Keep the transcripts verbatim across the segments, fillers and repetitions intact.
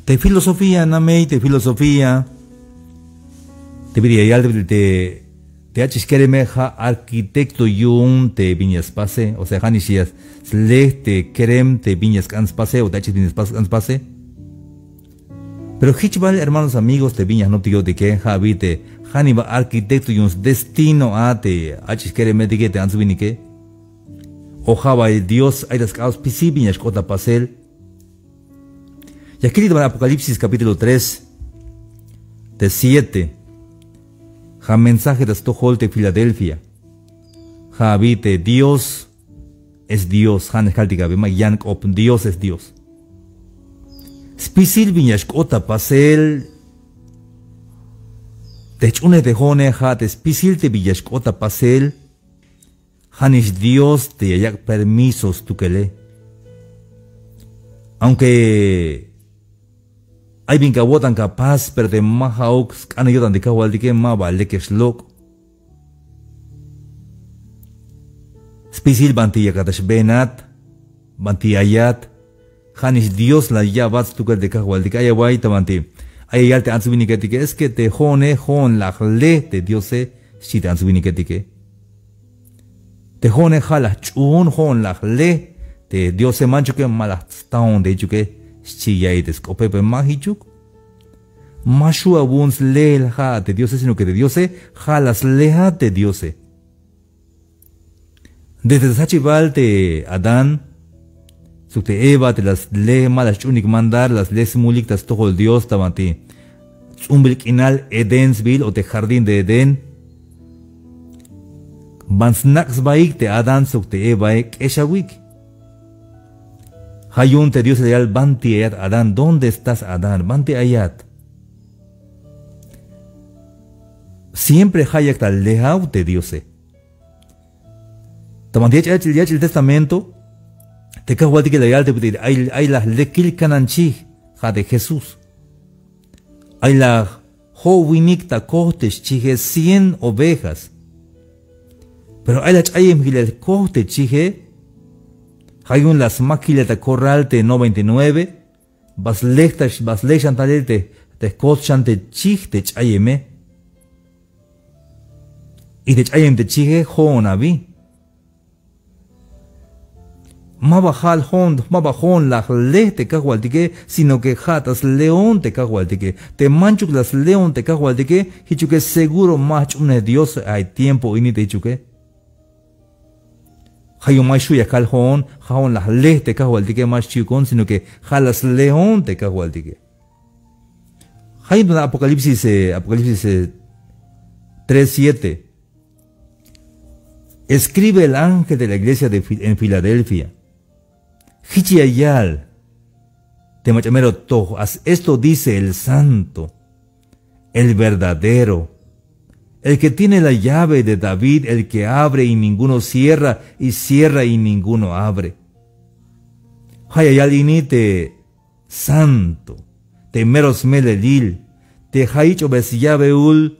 Te filosofía namey, te filosofía te bit'il ya yal te, te ach'ix kereme ja' arquitecto yu'un te bin ya spase. O sea, ja'nix ya sle te kerem te bin ya sk'an spase o te ach'ix bin ya sk'an spase. Pero jich bal, hermanos, amigos, te bin ya jnoptik yo'tike, ja' abi te ja'nix ba arquitecto yu'un sdestino a te ach'ix keremetike, te ants winike. O ja' ba Dios ay ta sk'ab spisil bin ya xk'ot ta pasel. Ya kilik ta Apocalipsis capítulo tres, te siete. Ja' mensaje ta stojol te Filadelfia. Ja' abi te Dios es Dios, ja'nix kaltik abi, ma yan k'op, Dios es Dios. Spisil bin ya xk'ot ta pasel te jch'unej te jo'one, ja' te spisil te bin ya xk'ot ta pasel. Ja'nix Dios te ya yak' permiso stukele. Aunque ay bin ka awo'tan ka pas, pero te ma ja'uk sk'anej yo'tan te Kajwaltike, ma ba lekex lok'. Spisil banti yakat ta xbeenat, banti ayat, ja'nix Dios la ya'bat stukel te Kajwaltike. Ay awa'y ta banti ay ya yal te ants winiketike, es que te jo'one, jo'on la jle te Diose, xchi te ants winiketike. Te jo'one ja' la jch'uun, jo'on la jle te Diose, manchuke ma la jstaon te jichuke, xchi ya'iy te sk'ope, pero ma jichuk. Ma xju' awu'un sleel ja' te Diose, sino que te Diose ja' la slejat te Diose. Desde ta sjachibal te Adán sok te Eva te la sle, ma la sch'uunik mandar, la sle smulik ta stojol Dios ta banti ts'umbil k'inal Edén sbiil o te jardín de Edén. Ban snak' sbaik te Adán sok te Evae, k'exawik. Ja' yu'un te Diose la yal: ¿Banti ayat, Adán? ¿Dónde estás, Adán? ¿Banti ayat? Siempre ja' yak ta lejaw te Diose. Ta banti yach'il, yach'il testamento te Kajwaltike la yal te bit'il ay, ay la lekil kanan chij, ja' te Jesús. Ay la jo'winik ta kojt te xchije, cien ovejas. Pero ay la ch'ayem jilel kojt te chije. Ja' yu'un la smak jilel ta corral te noventa y nueve. Ba slej ta, ba slej xan talel te, te jkojt xan te chij te ch'ayeme. Y te ch'ayem te chije jo'on abi. Ma ba ja'al jo'on, ma ba jo'on la jle te Kajwaltike, sino que ja' ta sleon te Kajwaltike. Te manchuk la sleon te Kajwaltike, jichuke seguro ma jch'uunej Dios a tiempo ini te jichuke. Ja' yu'un ma xju' ya kal jo'on, ja' jo'on la jle te Kajwaltike, ma xchiukon, sino que ja' la sleon te Kajwaltike. Ja' yu'un ta Apocalipsis, eh, Apocalipsis, eh, tres siete. Escribe el ángel de la iglesia de Fi-, en Filadelfia. Jich ya yal te mach'a mero toj: As-, esto dice el santo, el verdadero, el que tiene la llave de David, el que abre y ninguno cierra, y cierra y ninguno abre. Ja' ya yal ini te santo, te mero smelelil, te ja' yich'obey sllaveul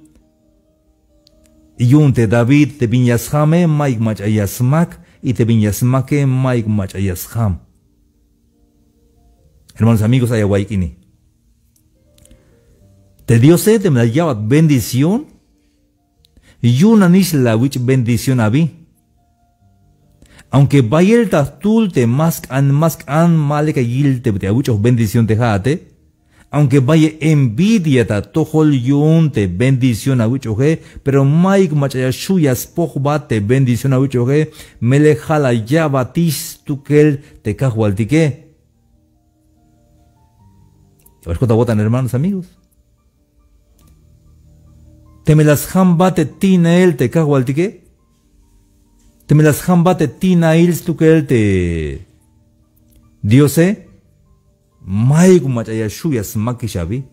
yu'un te David, te bin ya sjame, mayuk mach'a ya smak, y te bin ya smake, mayuk mach'a ya sjam. Hermanos, amigos, ay awa'iyik ini. Te Diose teme la ya'bat bendición, yu'un nanix la awich' bendición abi. Aunque bayel ta jtul te ma sk'an, ma sk'an, ma lek ya yil te, te awich'oj bendición te ja'ate. Aunque bayel envidia ta atojol yu'un te bendición awich'oje, pero mayuk mach'a ya xju' ya spojbat te bendición awich'oje, melel ja' la ya'batix stukel te Kajwaltike. Ya bal xk'ot awo'tan, hermanos, amigos. Teme la sjambat te ti'nail te Kajwaltike, teme la sjambat te ti'nail stukel te Diose, mayuk mach'a ya xju' ya smakix abi.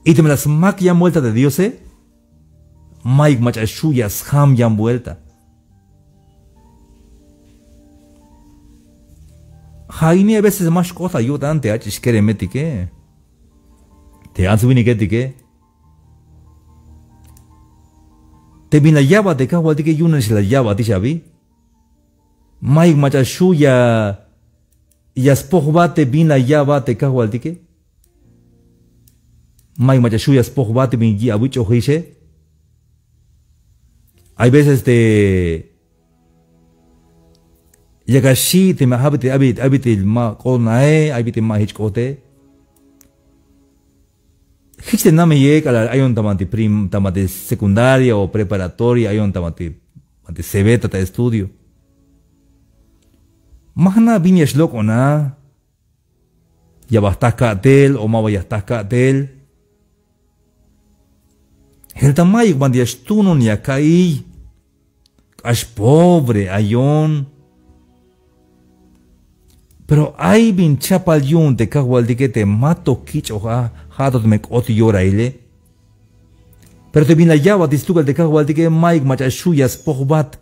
Y teme la smak yan vuelta te Diose, mayuk mach'a xju' ya sjam yan vuelta. Ja' ini a veces ma xk'ot ta yo'tan te ach'ix keremetike, te ants winiketike. Te bin la ya'bat te Kajwaltike, yu'un nanix la ya'batix abi. Mayuk mach'a xju' ya ya spojbat te bin la ya'bat te kajwaltike. Mayuk mach'a xju' ya spojbat te bin awich'ojixe. Hay veces te yak axi' teme ja' bit'il, ay bit'il ma k'ot nae, ay bit'il ma jich k'ote. Jich te nameye k'alal ayon ta banti prim, ta banti secundaria o preparatoria, ayon ta banti, banti cebeta ta estudio. Ma jna' bin ya xlok'on a, ya ba jta ka'tel o ma ba ya jta ka'tel. Jelta mayuk banti ya xtunon ya ka'iy. K'ax pobre ayon. Pero ay bin chapal yu'un te kajwaltike te ma to kich'oj a, ja' to teme k'ot yoraile. Pero te bin la ya'batix stukel te kajwaltike mayuk mach'a xju' ya spojbat.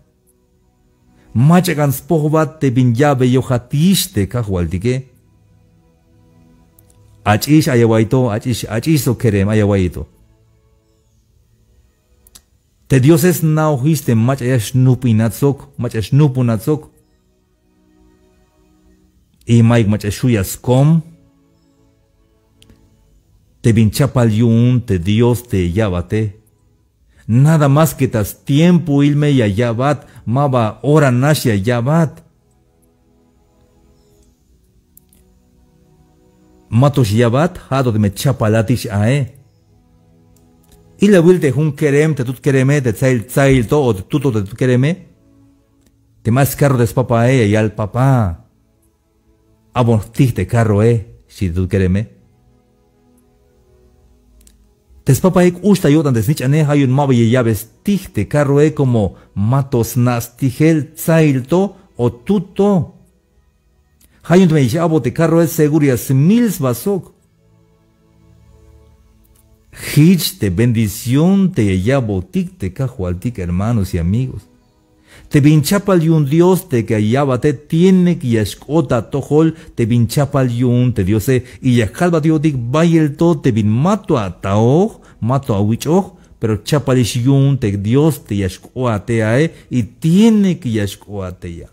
Mach'a k'an spojbat te bin ya'beyojatix te kajwaltike. Ach'ix ay awa'iy to, ach'ix, ach'ix sok kerem ay awa'iy to. Te Diose sna'ojix te mach'a ya xnupinat sok, mach'a xnupunat sok. Y mayuk mach'a xju' ya skom te bin chapal yu'un te Dios te ya'bate. Nada más que ta stiempoil me ya ya'bat, ma ba ora nax ya ya'bat. Ma to xya'bat, ja' to teme chapalatix ae. Ilawil te jun kerem te tut kereme, te tsail, tsail to o te tut to te tut kereme. Teme ay skarro te spapae ya yal: Papá, abon jtij te karroe, xchi te tut kereme. Te spapae k'ux ta yo'tan te snich'ane, ja' yu'un ma ba ya ya'be stij te karroe como ma to sna' stijel, tsail to o tut to. Ja' yu'un teme ya x-a'bot te karroe seguro ya smil sba sok. Jich te bendición te ya ya'botik te kajwaltik, hermanos y amigos. Te bin chapal yu'un Dios te ya ya'bate tiene que ya xk'ot ta atojol te bin chapal yu'un te Diose, y ya kalbat yo'tik bayel to te bin ma to ataoj, ma to awich'oj, pero chapalix yu'un te Dios te ya xk'oat tey ae, y tiene que ya xk'oat tey a.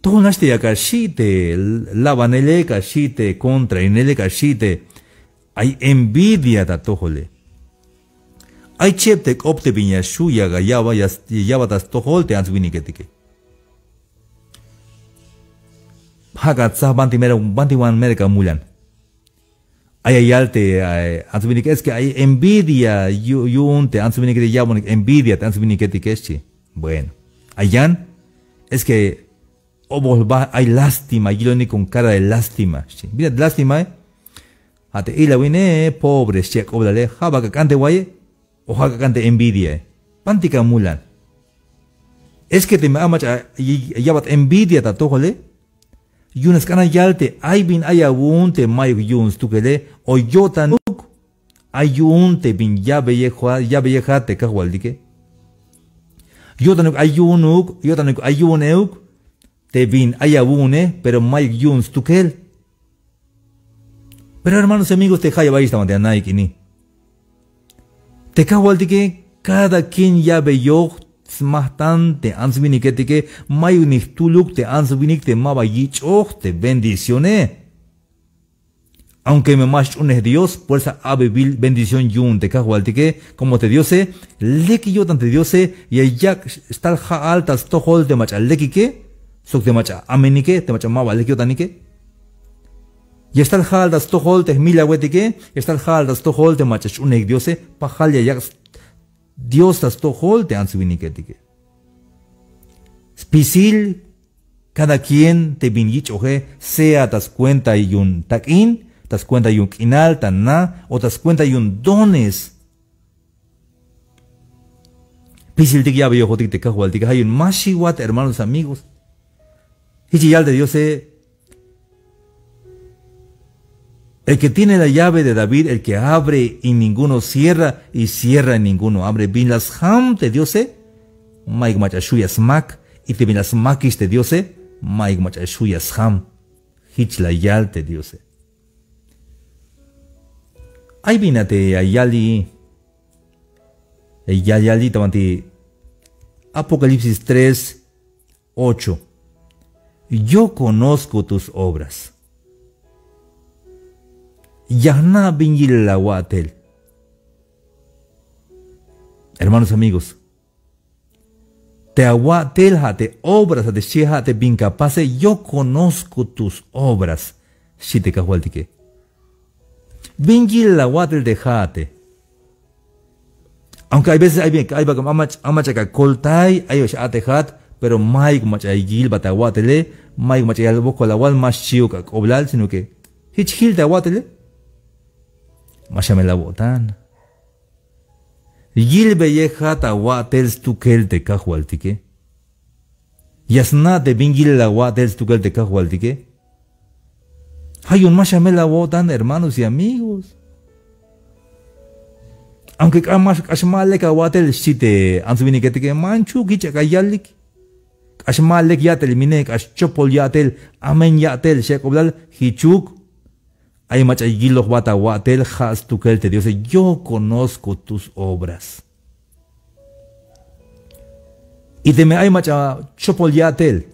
Tojol nax te yak axi' te labanele, yak axi' te contrainele, yak axi' te ay envidia ta atojole. Ay cheb te k'op te bin ya xju' ya ya'bat, ya ya'bat ta stojol te ants winiketike. Jak'a tsaj banti mero, banti wan mero amulan. Ay ya yal te, eh, ants winik, es que ay envidia yu-, yu'un te ants winiketike, ya'bonik envidia te ants winiketike, xchi. Bueno, ay yan, es que obol ba ay lástima, yilonik con cara de lástima, xchi. Bin a te lástimae, ja' te ilawine, pobre, xchi ak'oblale, ja' ba ak'an te waye, o ja' ak'an te envidiae. Bantik amulan. Es que teme ay mach'a ya ya'bat envidia ta atojole, yu'un sk'an ya yal te ay bin ay awu'un te mayuk yu'un stukele, o yo'tanuk ay yu'un te bin ya'beyejat, ya'beyejat te kajwaltike. Yo'tanuk ay yu'unuk, yo'tanuk ay yu'un euk te bin ay awu'une, pero mayuk yu'un stukel. Pero hermanos y amigos, te jayeb ayex ta banti anaik ini, te kajwaltike, cada quien ya'beyoj smajtan te ants winiketike, mayuk ni jtuluk te ants winik te ma ba yich'oj te bendicióne. Aunque me ma xch'unej Dios, puersa a'bebil bendición yu'un te kajwaltike, como te Diose, lek yo'tan te Diose, ya yak' xtal ja'al ta stojol te mach'a lekike, sok te mach'a amenike, te mach'a ma ba lek yo'tanike. Ya xtal ja'al ta stojol te jmilawetike, ya xtal ja'al ta stojol te mach'a xch'uunejik Diose, pajal ya yak' Dios ta stojol te ants winiketike. Spisil, cada quien te bin yich'oje, sea ta scuenta yu'un tak'in, ta scuenta yu'un k'inal, ta na, o ta scuenta yu'un dones. Spisiltik ya'beyojotik te kajwaltike, ja' yu'un ma xiwat, hermanos, amigos. Jich ya yal te Diose: El que tiene la llave de David, el que abre y ninguno cierra, y cierra y ninguno abre. Bin la sjam te Diose, mayuk mach'a xju' ya smak, y te bin la smakix te Diose, mayuk mach'a xju' ya sjam. Jich la yal te Diose. Ay bin a te ya yali, ya yali ta banti Apocalipsis tres, ocho. Yo conozco tus obras. Ya jna' bin yilel awa'tel. Hermanos, amigos, te awa'tel ja' te obras, ja' te xchi, ja' te bin ka pase, yo conozco tus obras, xchi te Kajwaltike. Bin yilel awa'tel te ja'ate. Aunque hay veces ay, ay ba, ay mach'a ka koltay, ay ba x-a'tejat, pero mayuk mach'a ya yilbat awa'tele, mayuk mach'a ya wokol awal, ma xchi'uk ak'oblal, sino que jich jil te awa'tele. Ma xamel awo'tan. Yilbeyejat awa'tel stukel te Kajwaltike. Ya sna' te bin yilel awa'tel stukel te Kajwaltike. Ja' yu'un ma xamel awo'tan, hermanos y amigos. Aunque k'ax ma, k'ax ma lek awa'tel, xchi te ants winiketike, manchuk, jich ak'a yalik. K'ax ma lek ya'tel mine, k'ax chopol ya'tel, amen ya'tel, xchi ak'oblal, jichuk. Ay mach'a yilojbat awa'tel, ja' stukel te Diose, yo conozco tus obras. Y teme ay mach'a chopol ya'tel,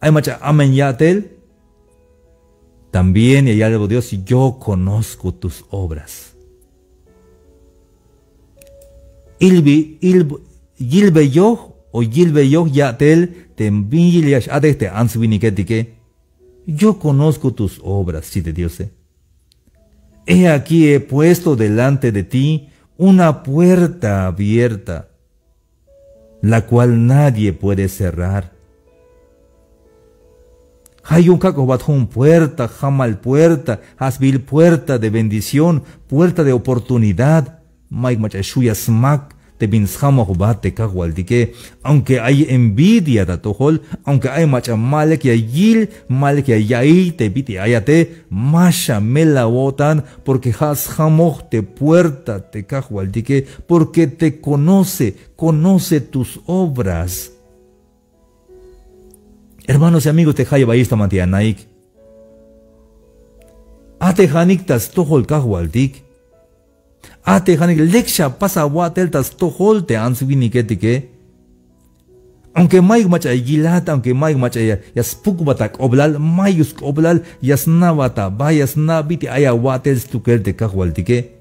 ay mach'a amen ya'tel, también ya yalbot Dios, yo conozco tus obras. Ilbi, ilb-, yilbeyoj o yilbeyoj ya'tel te bin yilel ya x-a'tej te ants winiketike. Yo conozco tus obras, xchi te Diose. He aquí he puesto delante de ti una puerta abierta, la cual nadie puede cerrar. Ja' yu'un kak'ojbat jun puerta, jamal puerta, ja' sbiil puerta de bendición, puerta de oportunidad. Mayuk mach'a xju' ya smak te bin sjamojbat te Kajwaltike. Aunque ay envidia ta atojol, aunque ay mach'a ma lek ya yil, ma lek ya ya'iy te bit'il ayate, ma xamel awo'tan, porque ja' sjamoj te puerta te Kajwaltike, porque te conoce, conoce tus obras. Hermanos y amigos, te jayeb ayex ta banti anaik, a'tejanik ta stojol Kajwaltik. A'tejanik, lek xa pas awa'tel ta stojol te ants winiketike. Aunque mayuk mach'a ya yilat, aunque mayuk mach'a ya, ya spukbat ak'oblal, mayuk sk'oblal, ya sna'bat aba, ya sna' bit'il ay awa'tel stukel te Kajwaltike.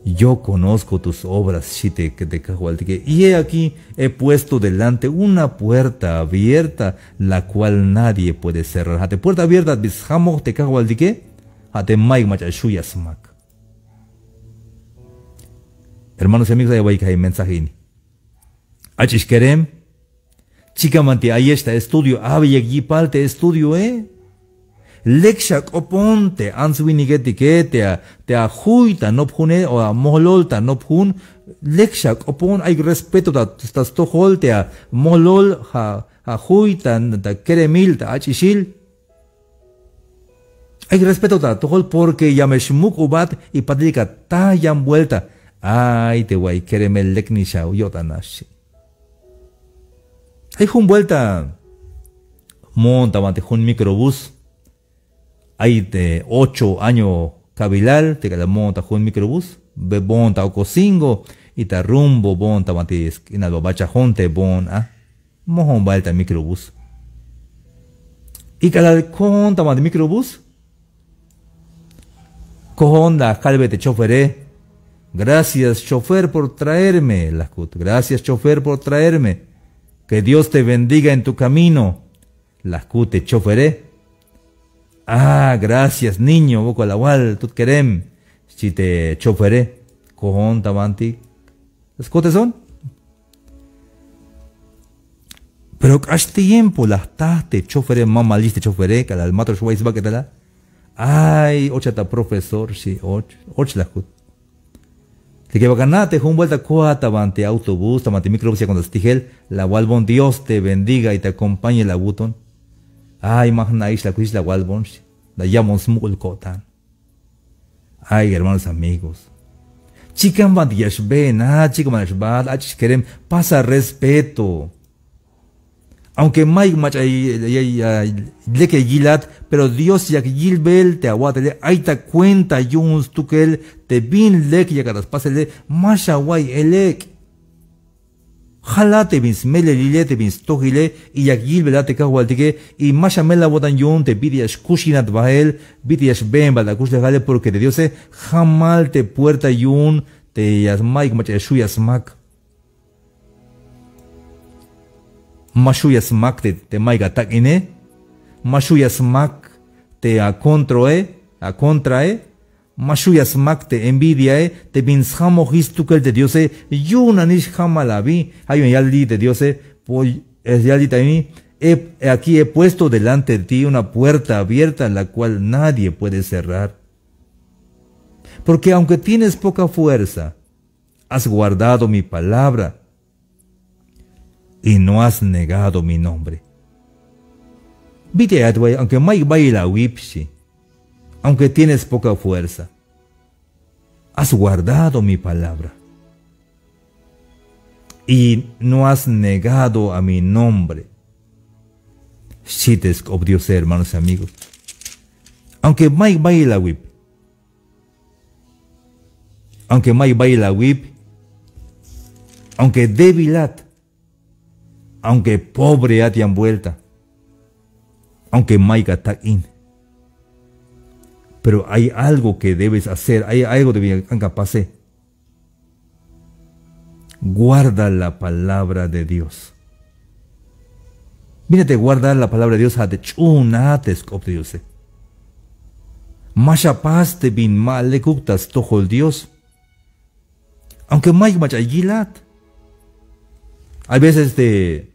Yo conozco tus obras, xchi te, te Kajwaltike. Y he aquí, he puesto delante una puerta abierta, la cual nadie puede cerrar. Ja' te puerta abierta bi sjamoj te Kajwaltike, ja' te mayuk mach'a xju' ya smak. Hermanos y amigos, ay awa'iyik ja' mensaje ini. Ach'ix kerem. Chikan banti ayex ta estudio, abeyik yipal te estudioe. Lek xa k'opon te ants winiketike, te a, te ajuy ta nopjune o amojlol ta nopjun. Lek xa k'opon, ay respeto ta, ta stojol te amojlol, a, ajuy ta, ta keremil, ta ach'ixil. Ay respeto ta atojol, porque ya me xmuk'ubat y patil ka ta yan vuelta. Ay te way keremel, lek nix a yo'tan a, xchi. Ay jun vuelta moon ta banti jun microbús. Ay te ocho año kabilal te k'alal moon ta jun microbús. Be boon ta Ocosingo y ta rumbo boon ta banti sk'inal Babachajon te boon a. Mojon bael ta microbús. Y k'alal koon ta banti microbús, koon, la kalbe te chofere: "Gracias, chofer, por traerme", la jkut. "Gracias, chofer, por traerme. Que Dios te bendiga en tu camino", la jkut te chofere. "Ah, gracias, niño, wokol awal, tut kerem", xchi te chofere. Koon ta banti. Skoteson. Pero k'ax tiempo la jta te chofere, mamalix te chofere, k'alal mato xway sbak'etal a. "Ay, ochat a profesor", xchi. "Och, och", la jkut. Te que ba ka na' te jun vuelta koat ta banti autobús, ta banti microbús, yakon ta stijel, la walbon: "Dios te bendiga y te acompañe", la awuton. "Ay, ma jna'ix", la jkut, "jich la walbon", xchi. La yabon smuk'ul ko'tan. Ay, hermanos, amigos. Chikan banti ya xbeenat, chikan banti ya xbaat, ach'ix kerem, pasa respeto. Aunque mayuk mach'a ya, ya, ya lek ya yilat, pero Dios yak yilbel te awa'tele, ay ta cuenta yu'un stukel te bin lek yakat ta spasele, ma xawa'iy elek'. Jalat te bin smelelile, te bin stojile, y yak yilbelat te kajwaltike, y ma xamel awo'tan yu'un te bit'il ya xkuxinat bael, bit'il ya xbeen bael akuxlejale, porque te Diose jamal te puerta yu'un te ya mayuk mach'a ya xju' ya smak. Ma xju' ya smak te, te mayuk atak'ine, ma xju' ya smak te akontroe, akontrae, ma xju' ya smak te envidiae, te bin sjamojix stukel te Diose, yu'un nanix jamal abi. Ja' yu'un ya yal te Diose, po-, eh, ya yal te abi, he, he aquí he puesto delante de ti una puerta abierta, la cual nadie puede cerrar. Porque aunque tienes poca fuerza, has guardado mi palabra y no has negado mi nombre. Bit'il ayat, aunque mayuk bayel awip, xchi. Aunque tienes poca fuerza, has guardado mi palabra y no has negado a mi nombre. Xchi te sk'op Diose, hermanos y amigos. Aunque mayuk bayel awip, aunque mayuk bayel awip, aunque débilat, aunque pobreat yan vuelta, aunque mayuk atak'in, pero hay algo que debes hacer, hay algo que debes hacer. Guarda la palabra de Dios. Bin a te guardar la palabra de Dios, ja' te ch'uunat te sk'op te Diose. Ma xapas te bin ma lekuk ta stojol Dios. Aunque mayuk mach'a yilat. Hay veces te,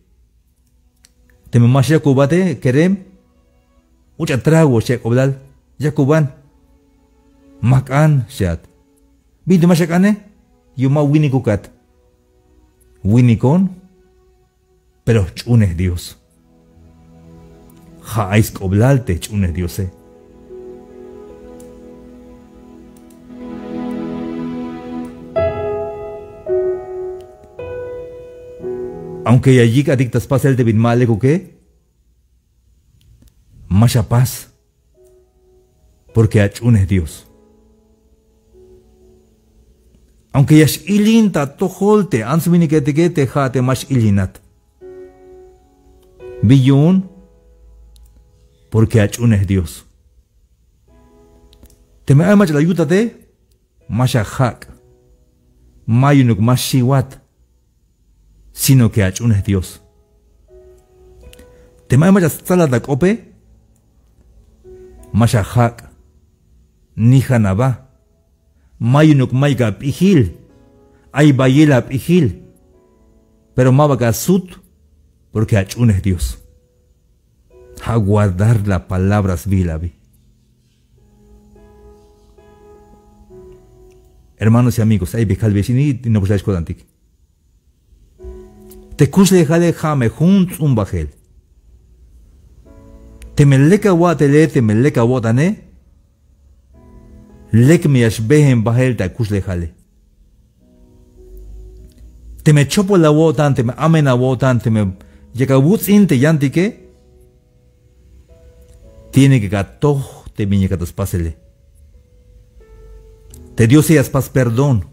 teme ma xyakubate kerem, uch'a trago xchi ak'oblal, yakuban. Ma jk'an xchiat. Bin te ma xak'ane, yu'un ma winikukat. Winikon, pero jch'uunej Dios. Ja' ay sk'oblal te jch'uunej Diose. Aunque ya yik'atik ta spasel te bin ma lekuke, ma xapas. Porque ach'uunej Dios. Aunque ya x-ilin ta atojol te ants winiketike, te ja' te ma x-ilinat. Bin yu'un, porque ach'uunej Dios. Teme ay mach'a la yutate, ma xajak'. Ma yu'unuk ma xiwat, sino que ach'uunej Dios. Teme ay mach'a stsalat ak'ope, ma xajak'. Nijan aba. Ma yu'unuk mayuk ap'ijil. Ay bayel ap'ijil. Pero maba ka sut, porque ach'uunej Dios. Ja' guardar la palabra sbiil abi. Hermanos y amigos, ay bi kalbeyex ini, nopol xlal ko'tantik. Te kuxlejale ja' me jun ts'umbajel. Teme lek awa'tele, teme lek awo'tane, lek me ya xbeen bael te akuxlejale. Teme chopol awo'tan, teme amen awo'tan, teme yak awuts'in te yantike, tiene que ka toj te bin yakat ta spasele. Te Diose ya spas perdón.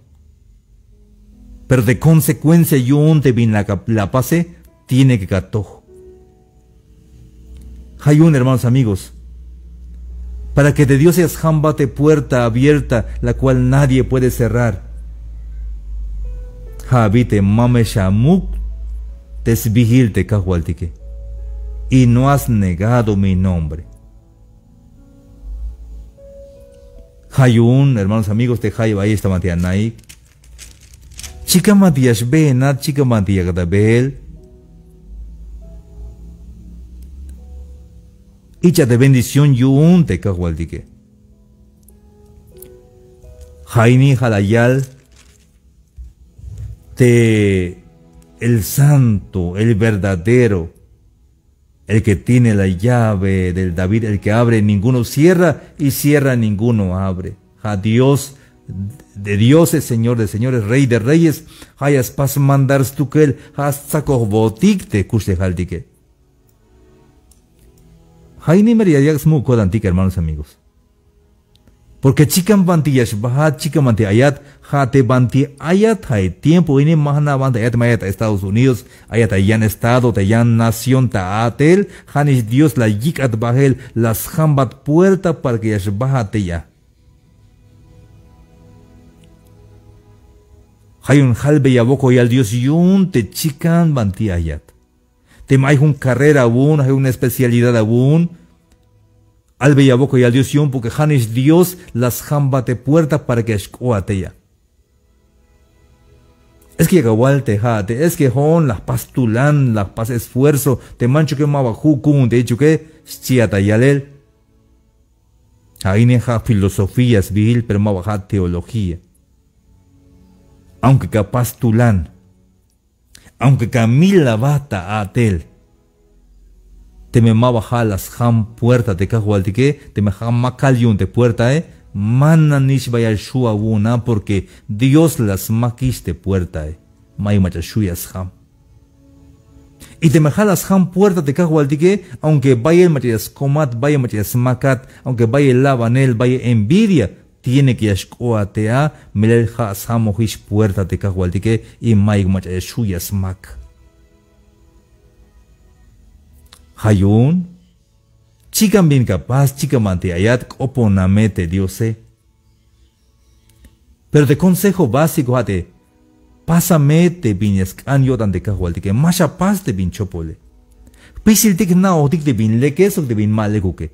Pero te consecuencia yu'un te bin la, la pase, tiene que ka toj. Ja' yu'un, hermanos, amigos, para que te Diose ya sjambat te puerta abierta, la cual nadie puede cerrar. Ja' abi te ma me xamuk te sbiil te kajwaltike. Y no has negado mi nombre. Ja' yu'un, hermanos, amigos, te jayeb ayex ta banti anaik. Chikan banti ya xbeenat, chikan banti yakat ta beel. Ich'a te bendición yu'un te kajwaltike. Ja' ini ja' la yal te el santo, el verdadero, el que tiene la llave del David, el que abre ninguno cierra y cierra ninguno abre. Ja' Dios de dioses, Señor de señores, Rey de reyes, ja' ya spas mandar stukel, ja' stsakojbotik te kuxlejaltike. Ja' ini mero ya yak' smuk' ko'tantik, hermanos, amigos. Porque chikan banti ya xbajat, chikan banti ayat, ja' te banti ayat, ja' e tiempo ini ma jna' banti ayat, ma ayat ta Estados Unidos, ayat ta yan estado, ta yan nación ta a'tel, ja'nix Dios la yik'at bajel, la sjambat puerta para que ya xbajat tey a. Ja' yu'un jalbeya wokolyal Dios yu'un te chikan banti ayat. Teme ay jun carrera awu'un, ay jun especialidad awu'un, albeya wokolyal Dios yu'un, porque ja'nix Dios la sjambat te puerta para que ya xk'oat tey a. Es que yak awal te ja'ate, es que jo'on la jpas tulan, la jpas esfuerzo, te manchuke ma ba ju' ku'un te jichuke, xchiat ta yalel. Ja' ine ja' filosofía sbiil, pero ma ba ja' teología. Aunque ka pas tulan, aunque ka mil aba ta a'tel, teme ma ba ja' la sjam puerta te Kajwaltike, teme ja' makal yu'un te puertae, ma nanix bayal xju' awu'un a, porque Dios la smakix te puertae. Mayuk mach'a xju' ya sjam. Y teme ja' la sjam puerta te Kajwaltike, aunque bayel mach'a ya skomat, bayel mach'a ya smakat, aunque bayel labanel, bayel envidia, tiene que ya xk'oat tey a, melel ja' sjamojix puerta te Kajwaltike, y mayuk mach'a ya xju' ya smak. Ja' yu'un, chikan bin ka pas, chikan banti ayat, k'opona me te Diose. Pero te consejo básico ja' te, pasa me te bin ya sk'an yo'tan te Kajwaltike, ma xa pas te bin chopole. Jpisiltik jna'ojtik te bin leke sok te bin ma lekuke.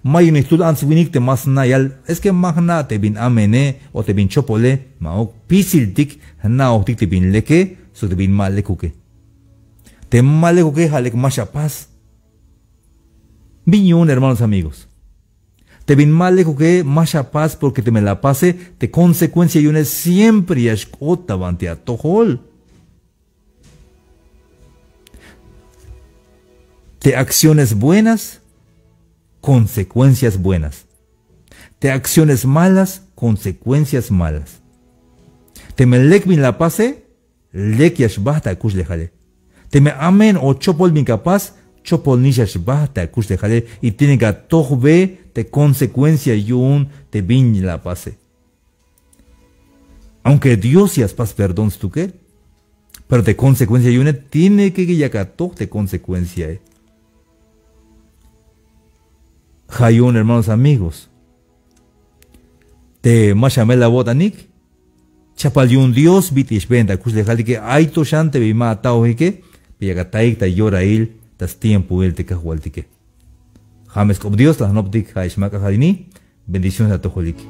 Ma yu'un jtul ants winik te ma sna' yal, es que ma jna' te bin amene o te bin chopole, ma'uk, jpisiltik jna'ojtik te bin leke sok te bin ma lekuke. Te ma lekuke ja' lek ma xa pas. Bin yu'un, hermanos, amigos. Te bin ma lekuke ma xa pas, porque teme la pase, te consecuencia yu'une siempre ya xk'ot ta banti atojol. Te acciones buenas, consecuencias buenas. Te acciones malas, consecuencias malas. Teme lek bin la pase, lek ya xbajt ta akuxlejale. Teme amen o chopol bin ka pas, chopolnix ya xbajt ta akuxlejale, y tiene que atojbe te consecuencia yu'un te bin la pase. Aunque Dios ya spas perdón stukel, pero te consecuencia yu'une tiene que yak atoj te consecuenciae. Ja' yu'un, hermanos, amigos, te ma xamel awo'tanik, chapal yu'un Dios bit'iyexben ta kuxlejaltike, ay to xan te bin ma ataojike, pero yak ataik ta yorail, ta stiempoil te Kajwaltike. Ja' me sk'op Dios la jnoptik, ja'ix ma k'ajk'al ini, bendición ta atojolik.